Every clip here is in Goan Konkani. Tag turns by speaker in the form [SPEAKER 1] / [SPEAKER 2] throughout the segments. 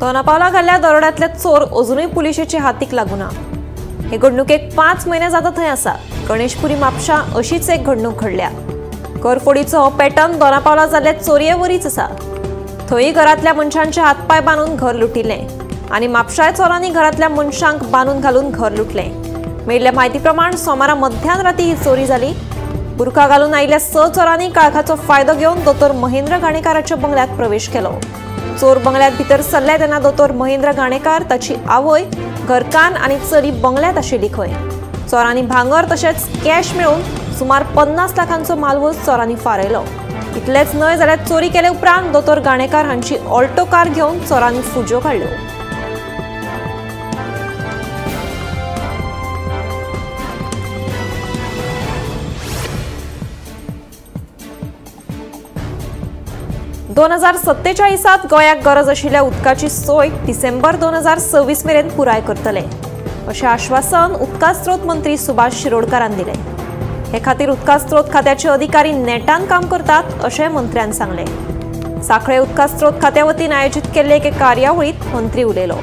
[SPEAKER 1] दोनापावला घाल्ल्या दरोड्यांतले चोर अजुनूय पुलिशेचे हातीक लागूना। हे घडणुकेक 5 म्हयने जाता थंय आसा। गणेशपुरी म्हापशा अशीच एक घडणूक घडल्या। घरफोडीचो हो पॅटर्न दोनापावला जाल्ले चोरयेवरीच आसा। थंय घरांतल्या मनशांचे हातपाय बांदून घर लुटिल्लें आनी म्हापशाय चोरांनी घरांतल्या मनशांक बांदून घालून घर लुटलें। मेळिल्ल्या म्हायती प्रमाण सोमारा मध्यान राती ही चोरी जाली। बुरखा घालून आयिल्ल्या 6 चोरांनी काळखाचो फायदो घेवन दोतोर महेंद्र घाणेकाराच्या बंगल्यात प्रवेश केलो। चोर बंगल्यात भितर सरले तेन्ना दोतोर महेंद्र घाणेकार, ताची आवय, घरकान्न आनी चली बंगल्यात आशिल्ली खंय। चोरांनी भांगर तशेंच कॅश मेळून सुमार 50 लाखांचो मालवज चोरांनी फारयलो। इतलेंच न्हय जाल्यार चोरी केले उपरांत दोतोर घाणेकार हांची ऑल्टो कार घेवन चोरांनी फुज्यो काडल्यो। 2047 गोंयाक गरज आशिल्ल्या उदकाची सोय डिसेंबर 2026 मेरेन पुराय करतले अशें आश्वासन उदका स्रोत मंत्री सुभाष शिरोडकारान दिलें। हे खातीर उदका स्रोत खात्याचे अधिकारी नेटान काम करतात अशें मंत्र्यान सांगलें। सांखळे उदका स्रोत खात्या वतीन आयोजीत केल्ले एके कार्यावळींत मंत्री उलयलो।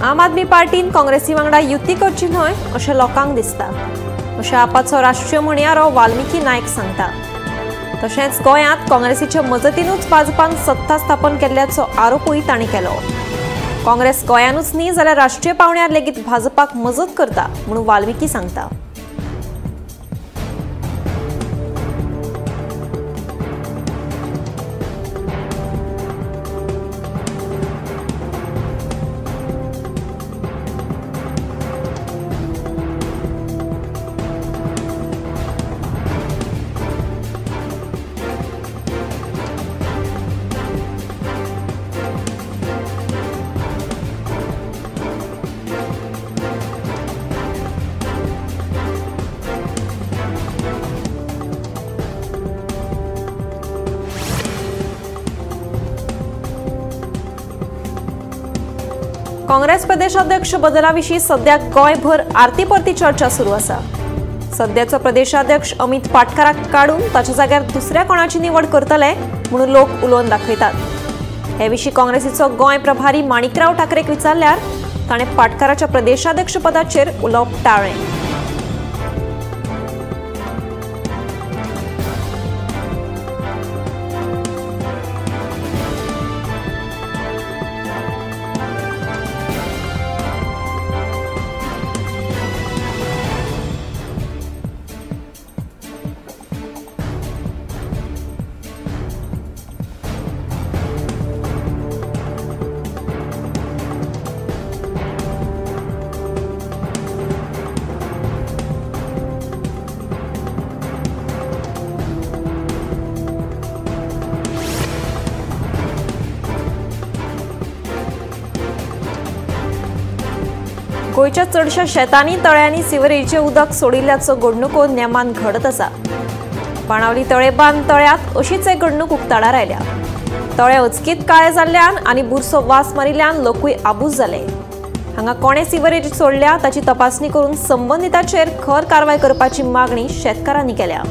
[SPEAKER 1] आम आदमी पार्टीन काँग्रेसी वांगडा युती करची न्हय अशें लोकांक दिसता अशें आपाचो राष्ट्रीय म्हणयारो वाल्मिकी नायक सांगता। तशेंच गोंयांत काँग्रेसीचे मजतीनूच भाजपान सत्ता स्थापन केल्ल्याचो आरोपूय तांणी केलो। काँग्रेस गोंयानूच न्ही जाल्यार राष्ट्रीय पांवड्यार लेगीत भाजपाक मजत करता म्हणून वाल्मिकी सांगता। काँग्रेस प्रदेशाध्यक्ष बदलाविशीं सद्या गोंयभर आरती परती चर्चा सुरू आसा। सद्याचो प्रदेशाध्यक्ष अमित पाटकाराक काडून ताच्या जाग्यार दुसऱ्या कोणाची निवड करतले म्हणून लोक उलोवन दाखयतात। हे विशीं काँग्रेसीचो गोंय प्रभारी माणिकराव ठाकरेक विचारल्यार ताणें पाटकाराच्या प्रदेशाध्यक्ष पदाचेर उलोवप टाळ्ळें। गोंयच्या चडशा शेतांनी तळ्यांनी सिवरेजीचें उदक सोडिल्ल्याचो घडणुको नेमान घडत आसा। बाणावली तळेबांद तळ्यांत अशीच एक घडणूक उक्ताडार आयल्या। तळे अचकीत काळे जाल्ल्यान आनी बुरसो वास मारिल्ल्यान लोकूय आबूज जाले। हांगा कोणे सिवरेज सोडल्या ताची तपासणी करून संबंदिताचेर खर कारवाय करपाची मागणी शेतकारांनी केल्या।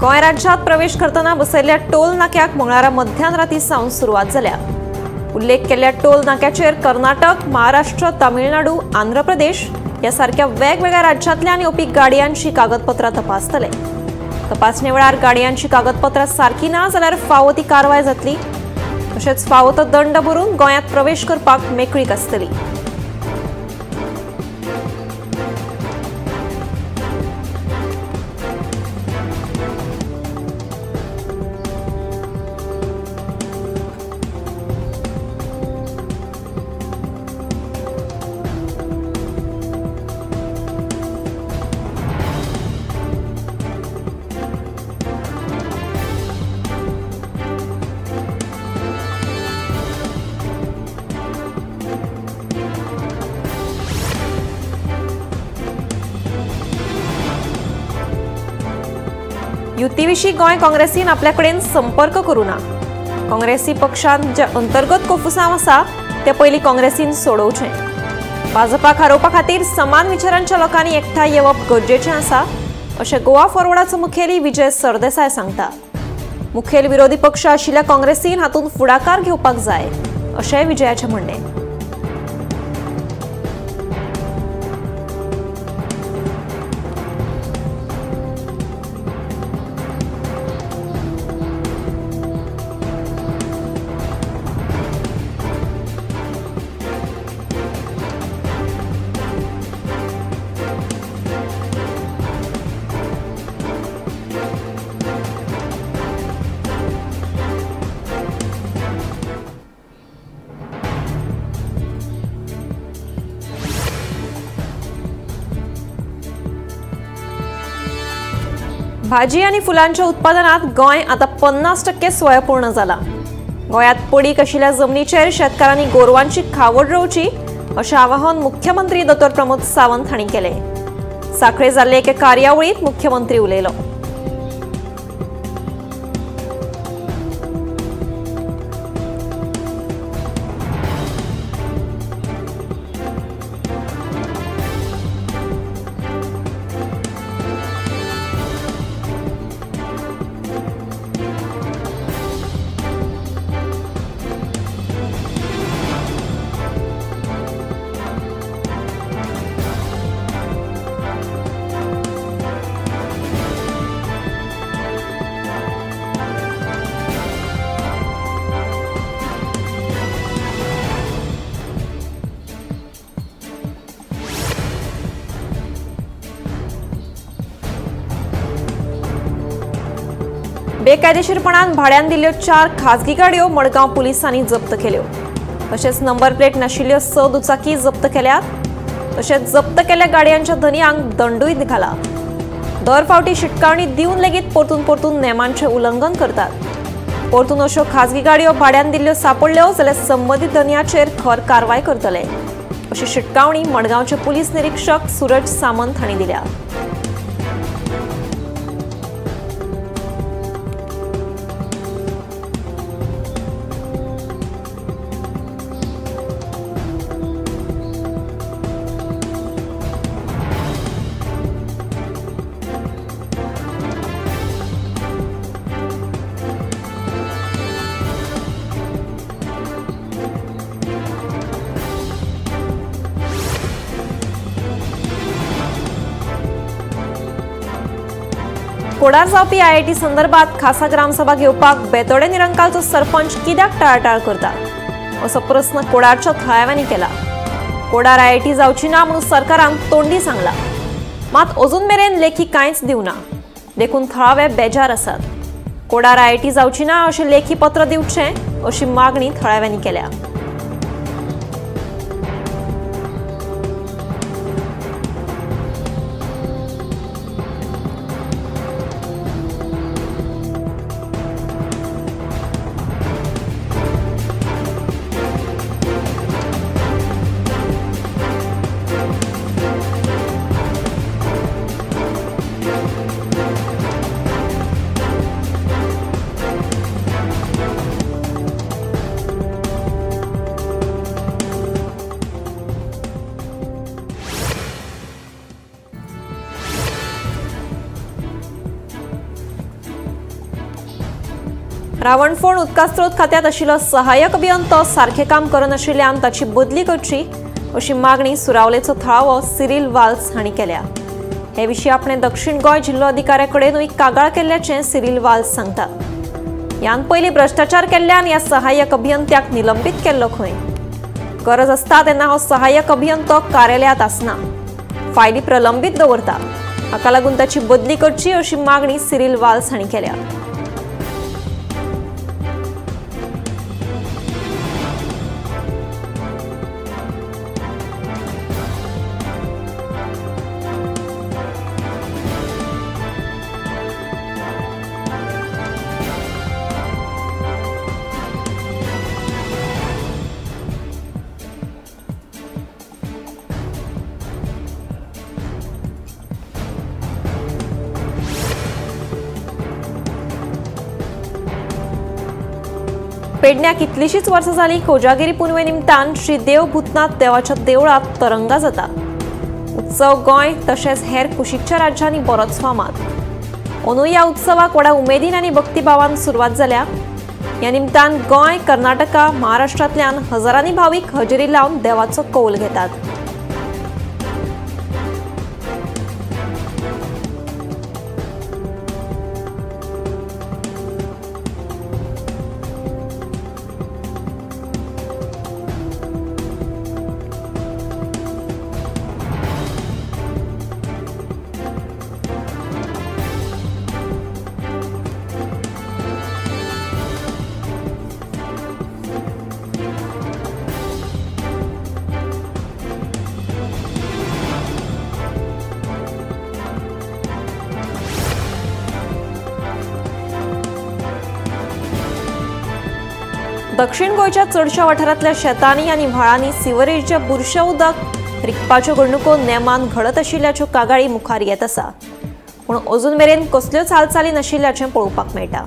[SPEAKER 1] गोंय राज्यांत प्रवेश करतना बसयल्ल्या टोल नाक्याक मंगळारा मध्यान राती सावन सुरवात जाल्या. उल्लेख केल्ल्या टोल नाक्याचेर कर्नाटक, महाराष्ट्र, तामिळनाडू, आंध्र प्रदेश ह्या सारक्या वेगवेगळ्या राज्यांतल्यान येवपी गाडयांची कागदपत्रां तपासतले. तपासणे वेळार गाडयांची कागदपत्रां सारकी ना जाल्यार फावो ती कारवाय जातली. तशेंच फावो तो दंड भरून गोंयांत प्रवेश करपाक मेकळीक आसतली. युती विशीं गोंय काँग्रेसीन आपल्या कडेन संपर्क करूं ना. काँग्रेसी पक्षांत जे अंतर्गत कोफुसांव आसा ते पयलीं काँग्रेसीन सोडोवचें. भाजपाक हारोवपा खातीर समान विचारांच्या लोकांनी एकठांय येवप गरजेचें आसा अशें गोवा फॉरवर्डाचो मुखेली विजय सरदेसाय सांगता. मुखेल विरोधी पक्ष आशिल्ल्या काँग्रेसीन हातूंत फुडाकार घेवपाक जाय अशेंय विजयाचें म्हणणें. भाजी आनी फुलांच्या उत्पादनात गोंय आतां 50% स्वयंपूर्ण जाला. गोंयांत पडीक आशिल्ल्या जमनीचेर शेतकारांनी गोरवांची खावड रोवची अशें आवाहन मुख्यमंत्री दोतोर प्रमोद सावंत हांणी केलें. साखळे जाल्ले एके कार्यावळींत मुख्यमंत्री उलयलो. बेकायदेशीरपणान भाड्यान दिल्ल्यो 4 खाजगी गाडयो मडगांव पुलिसांनी जप्त केल्यो. तशेंच नंबर प्लेट नाशिल्ल्यो 6 दुचाकी जप्त केल्यात. तशेंच जप्त केल्ल्या गाडयांच्या धनयांक दंडूय घाला. दर फावटी शिटकावणी दिवन लेगीत परतून परतून नेमांचें उल्लंघन करतात. परतून अश्यो खाजगी गाडयो भाड्यान दिल्ल्यो सापडल्यो जाल्यार संबंदीत धनयाचेर खर कारवाय करतले अशी शिटकावणी मडगांवचे पुलीस निरीक्षक सूरज सामंत हांणी दिल्या. कोडार जावपी आयआयटी संदर्भात खासा ग्रामसभा घेवपाक बेतोडे निरंकालचो सरपंच कित्याक टाळटाळ करता असो प्रस्न कोडारच्या थळाव्यांनी केला. कोडार आयआयटी जावची ना म्हणून सरकारान तोंडी सांगला, मात अजून मेरेन लेखी कांयच दिवना देखून थळावे बेजार आसात. कोडार आयआयटी जावची ना अशें लेखी पत्र दिवचें अशी मागणी थळाव्यांनी केल्या. रावणफोंड उदकास्रोत खात्यांत आशिल्लो सहाय्यक अभियंतो सारकें काम करनाशिल्ल्यान ताची बदली करची अशी मागणी सुरावलेचो थळावो सिरील वाल्स हांणी केल्या। हे विशीं आपणे दक्षिण गोंय जिल्लो अधिकाऱ्या कडेनूय कागाळ केल्ल्याचें सिरील वाल्स सांगता। ह्यान पयलीं भ्रश्टाचार केल्ल्यान ह्या सहाय्यक अभियंत्याक निलंबीत केल्लो खंय। गरज आसता तेन्ना हो सहाय्यक अभियंतो कार्यालयांत आसना, फायली प्रलंबीत दवरता। हाका लागून ताची बदली करची अशी मागणी सिरील वाल्स हांणी केल्या। पेडण्या कितलीशीच वर्सां जाली कोजागिरी पुनवे निमतान श्री देव भूतनाथ देवाच्या देवळात तरंगा जाता। उत्सव गोंय तशेंच हेर कुशीकच्या राज्यांनी बरोच फामाद। अंदूय ह्या उत्सवाक व्हडा उमेदीन आनी भक्तिभावान सुरवात जाल्या। ह्या निमतान गोंय, कर्नाटका, महाराष्ट्रांतल्यान हजारांनी भावीक हजेरी लावन देवाचो कौल घेतात। दक्षिण गोंयच्या चडशा वाठारांतल्या शेतांनी आनी व्हाळांनी सिवरेजच्या बुरशें उदक रिकपाच्यो घडणुको नेमान घडत आशिल्ल्याच्यो कागाळी मुखार येत आसा, पूण अजून मेरेन कसल्योच हालचाली नाशिल्ल्याचें पळोवपाक मेळटा।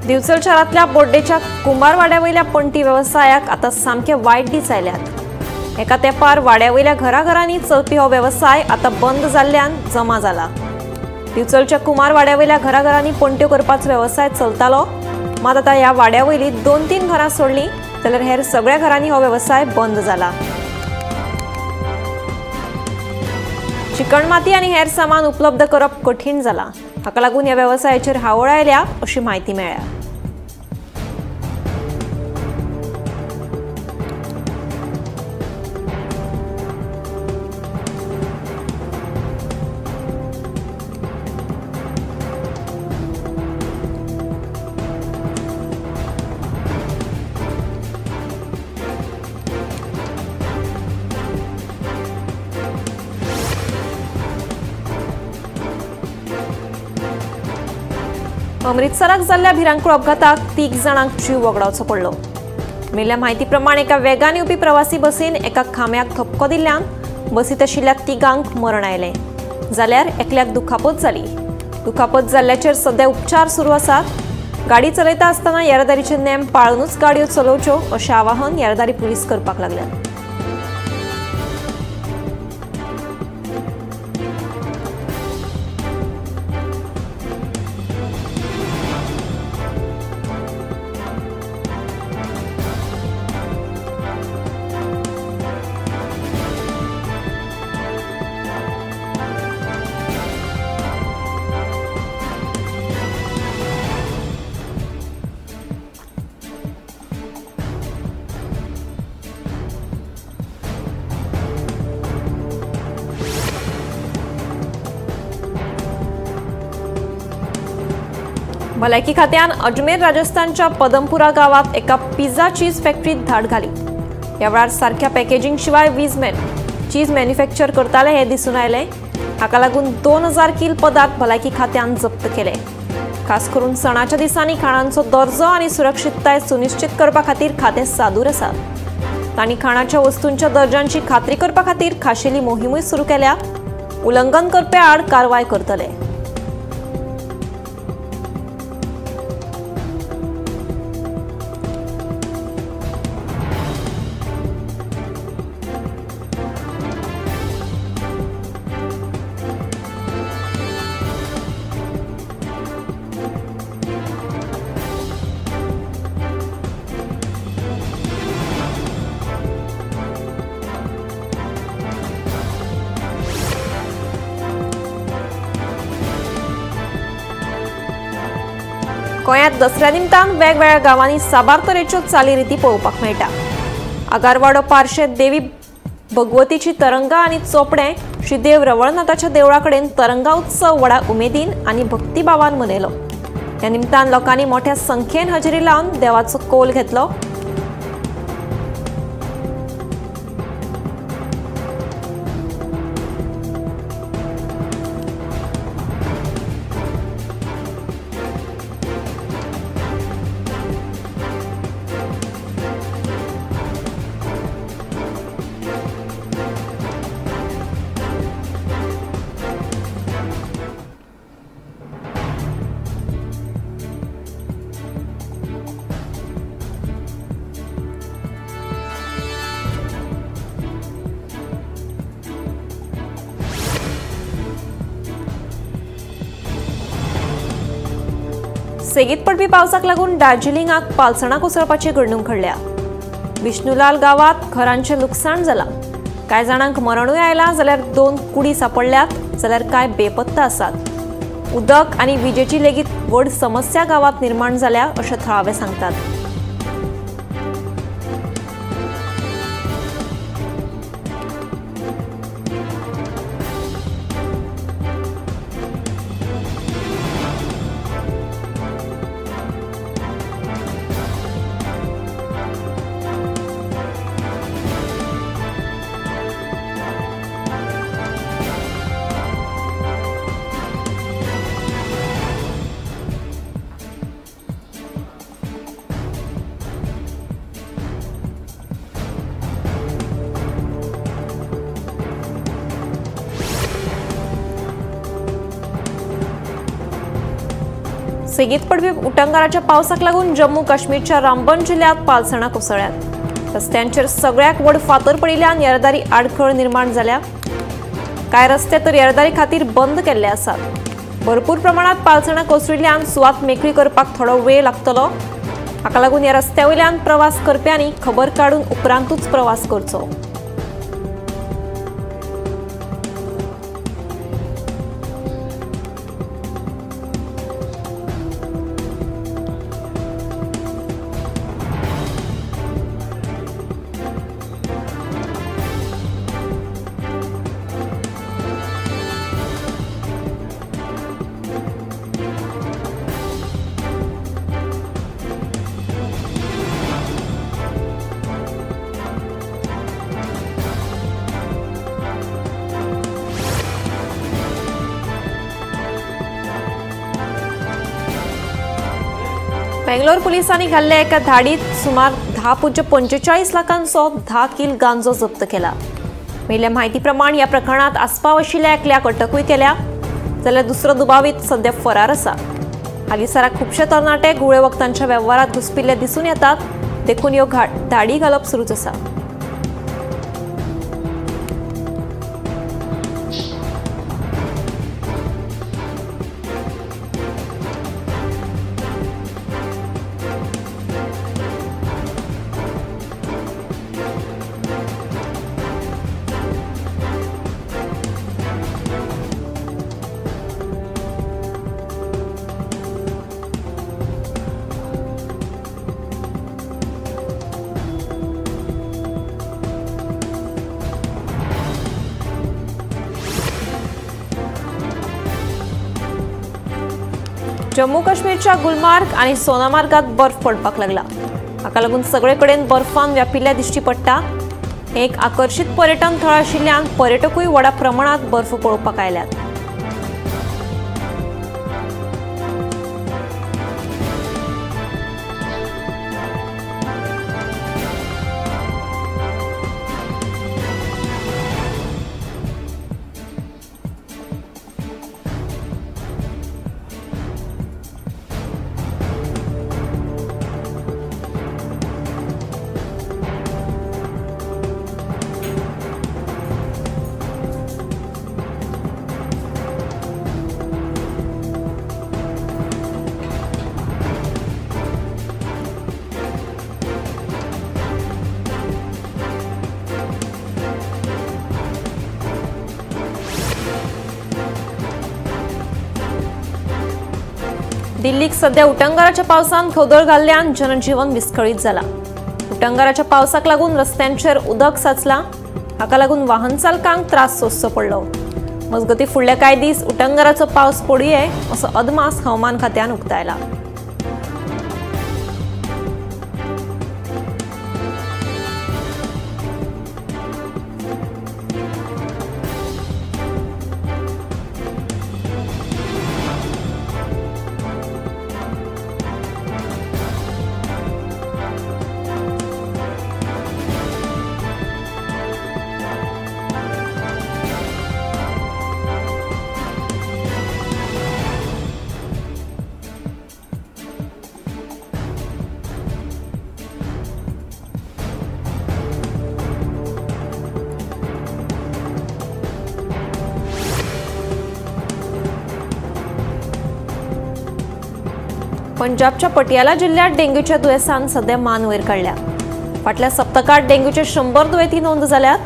[SPEAKER 1] दिवचल शारांतल्या बोड्डेच्या कुंभारवाड्यावयल्या पणटी वेवसायाक आतां सामके वायट दीस आयल्यात। एका तेंपार वाड्यावयल्या घराघरांनी चलपी हो वेवसाय आतां बंद जाल्ल्यान जमा जाला। दिवचलच्या कुंभारवाड्यावयल्या घराघरांनी पणट्यो करपाचो वेवसाय चलतालो, मात आतां ह्या वाड्यावयली 2-3 घरां सोडलीं जाल्यार हेर सगळ्या घरांनी हो वेवसाय बंद जाला। चिकणमाती आनी हेर सामान उपलब्ध करप कठीण जाला, हाका लागून ह्या वेवसायाचेर हावळ आयल्या अशी म्हायती मेळ्ळ्या। अमृतसराक जाल्ल्या भिरांकूळ अपघाताक 3 जाणांक जीव वगडावचो पडलो। मेल्ल्या म्हायती प्रमाण एका वेगान येवपी प्रवासी बसीन एका खांब्याक धपको दिल्ल्यान बसींत आशिल्ल्या 3 मरण आयलें, जाल्यार एकल्याक दुखापत जाली। दुखापत जाल्ल्याचेर सध्या उपचार सुरू आसात। गाडी चलयता आसतना येरादारीचे नेम पाळूनच गाडयो चलोवच्यो अशें आवाहन येरादारी पुलीस करपाक लागल्यात। भलायकी खात्यान अजमेर राजस्थानच्या पदमपुरा गावात एका पिझ्झा चीज फॅक्टरीत धाड घाली। ह्या वेळार सारक्या पॅकेजिंग शिवाय चीज मॅन्युफॅक्चर करताले हे दिसून आयलें। हाका लागून 2000 किल पदार्थ भलायकी खात्यान जप्त केले। खास करून सणाच्या दिसांनी खाणांचो दर्जो आनी सुरक्षितताय सुनिश्चित करपा खातीर खातें सादूर आसा। तांणी खाणाच्या वस्तूंच्या दर्जांची खात्री करपा खातीर खाशेली मोहिमूय सुरू केल्या। उल्लंघन करप्या आड कारवाय करतले। गोंयांत दसऱ्या निमतान वेगवेगळ्या गांवांनी साबार तरेच्यो चालीरिती पळोवपाक मेळटा। आगारवाडो पार्शे देवी भगवतीची तरंगा आनी चोपडें श्री देव रवळनाथाच्या देवळा कडेन तरंगा उत्सव व्हडा उमेदीन आनी भक्तिभावान मनयलो। ह्या निमतान लोकांनी मोठ्या संख्येन हजेरी लावन देवाचो कौल घेतलो। सेगीत पडपी पावसाक लागून दार्जिलिंगाक पालसणां कोसळपाची घडणूक घडल्या। विष्णुलाल गांवांत घरांचें लुकसाण जालां। कांय जाणांक मरणूय आयलां जाल्यार 2 कुडी सांपडल्यात जाल्यार कांय बेपत्ता आसात। उदक आनी विजेची लेगीत व्हड समस्या गांवांत निर्माण जाल्या अशें थळावे सांगतात। सेगीत पडपी उटंगाराच्या पावसाक लागून जम्मू काश्मीरच्या रामबन जिल्ह्यात पालसणां कोसळ्ळ्यात। रस्त्यांचेर सगळ्याक व्हड फातर पडिल्ल्यान येरादारी आडखळ निर्माण जाल्या। कांय रस्ते तर येरादारी खातीर बंद केल्ले आसात। भरपूर प्रमाणात पालसणां कोसळिल्ल्यान सुवात मेकळी करपाक थोडो वेळ लागतलो। हाका लागून ह्या रस्त्या वयल्यान प्रवास करप्यांनी खबर काडून उपरांतूच प्रवास करचो। बेंगलोर पुलिसांनी घाल्ल्या एका धाडीत सुमार 10.45 लाखांचो 10 किल गांजो जप्त केला। मेळिल्ल्या म्हायती प्रमाण ह्या प्रकरणात आस्पाव आशिल्ल्या एकल्याक अटकूय केल्या जाल्यार दुसरो दुबावीत सध्या फरार आसा। हालींसराक खुबशे तरणाटे घुंवळे वखदांच्या वेव्हारात घुसपिल्ले दिसून येतात, देखून ह्यो धाडी घालप सुरूच आसा। जम्मू काश्मीरच्या गुलमार्ग आनी सोनामार्गात बर्फ पडपाक लागला. हाका लागून सगळे कडेन बर्फान व्यापिल्ल्या दिश्टी पडटा. हें एक आकर्शीत पर्यटन थळ आशिल्ल्यान पर्यटकूय व्हडा प्रमाणात बर्फ पळोवपाक आयल्यात. दिल्लीक सध्या उटंगाराच्या पावसान खवदळ घाल्ल्यान जनजीवन विस्कळीत जाला. उटंगाराच्या पावसाक लागून रस्त्यांचेर उदक साचला. हाका लागून वाहन चालकांक त्रास सोंसचो पडलो. मजगतीं फुडले कांय दीस उटंगाराचो पावस पडुये असो अदमास हवामान खात्यान उक्तायला. पंजाबच्या पटियाला जिल्ह्यात डेंग्यूच्या दुयेंसान सध्या मान वयर काडल्या. फाटल्या सप्तकात डेंग्यूचे 100 दुयेंती नोंद जाल्यात.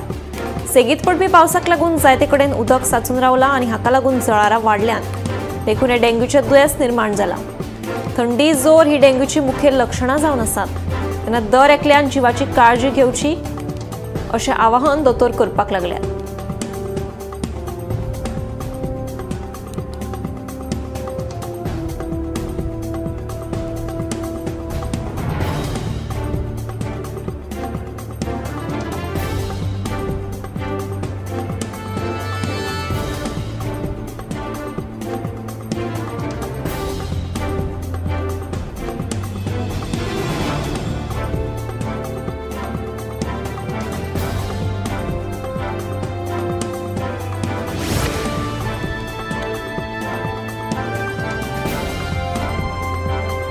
[SPEAKER 1] सेगीत पडपी पावसाक लागून जायते कडेन उदक साचून रावला आनी हाका लागून जळारां वाडल्यात. देखून हे डेंग्यूचे दुयेंस निर्माण जाला. थंडी, जोर ही डेंग्यूची मुखेल लक्षणां जावन आसात. तेन्ना दर एकल्यान जिवाची काळजी घेवची अशें आवाहन दोतोर करपाक लागल्यात.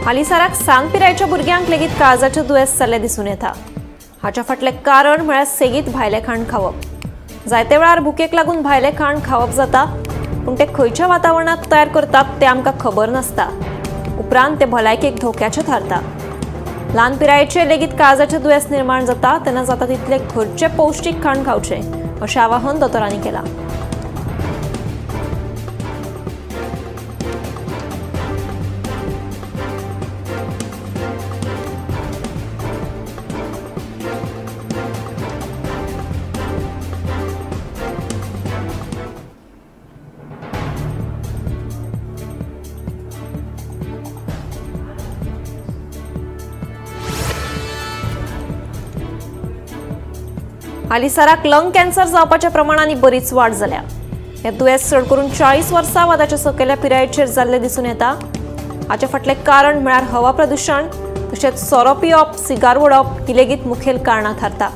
[SPEAKER 1] हालींसराक सान पिरायेच्या भुरग्यांक लेगीत काळजाचें दुयेंस जाल्लें दिसून येता. हाच्या फाटलें कारण म्हळ्यार सेगीत भायलें खाण खावप. जायते वेळार भुकेक लागून भायलें खाण खावप जाता, पूण तें खंयच्या वातावरणांत तयार करतात तें आमकां खबर नासता. उपरांत तें भलायकेक धोक्याचें थारता. ल्हान पिरायेचेर लेगीत काळजाचें दुयेंस निर्माण जाता. तेन्ना जाता तितलें घरचें पौश्टीक खाण खावचें अशें आवाहन दोतोरांनी केलां. हालींसराक लंग कॅन्सर जावपाच्या प्रमाणांनी बरीच वाड जाल्या. हें दुयेंस चड करून 40 वर्सां वा ताच्या सकयल्या पिरायेचेर जाल्लें दिसून येता. हाचे फाटलें कारण म्हळ्यार हवा प्रदुशण तशेंच सोरो पिवप, सिगार ओडप ही लेगीत मुखेल कारणां थारता.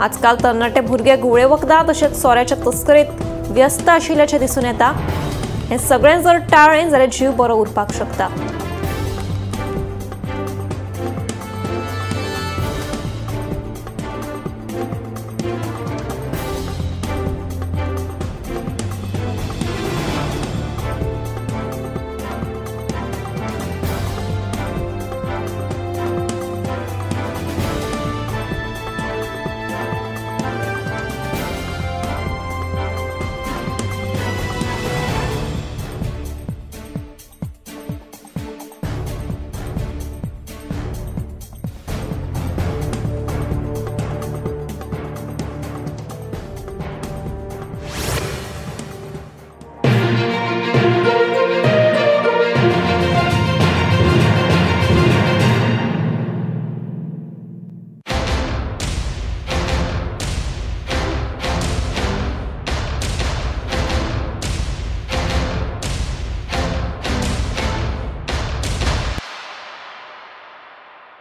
[SPEAKER 1] आजकाल तरणाटे भुरगे घुंवळे वखदां तशेंच सोऱ्याच्या तस्करीत व्यस्त आशिल्ल्याचें दिसून येता. हें सगळें जर टाळ्ळें जाल्यार जीव बरो उरपाक शकता.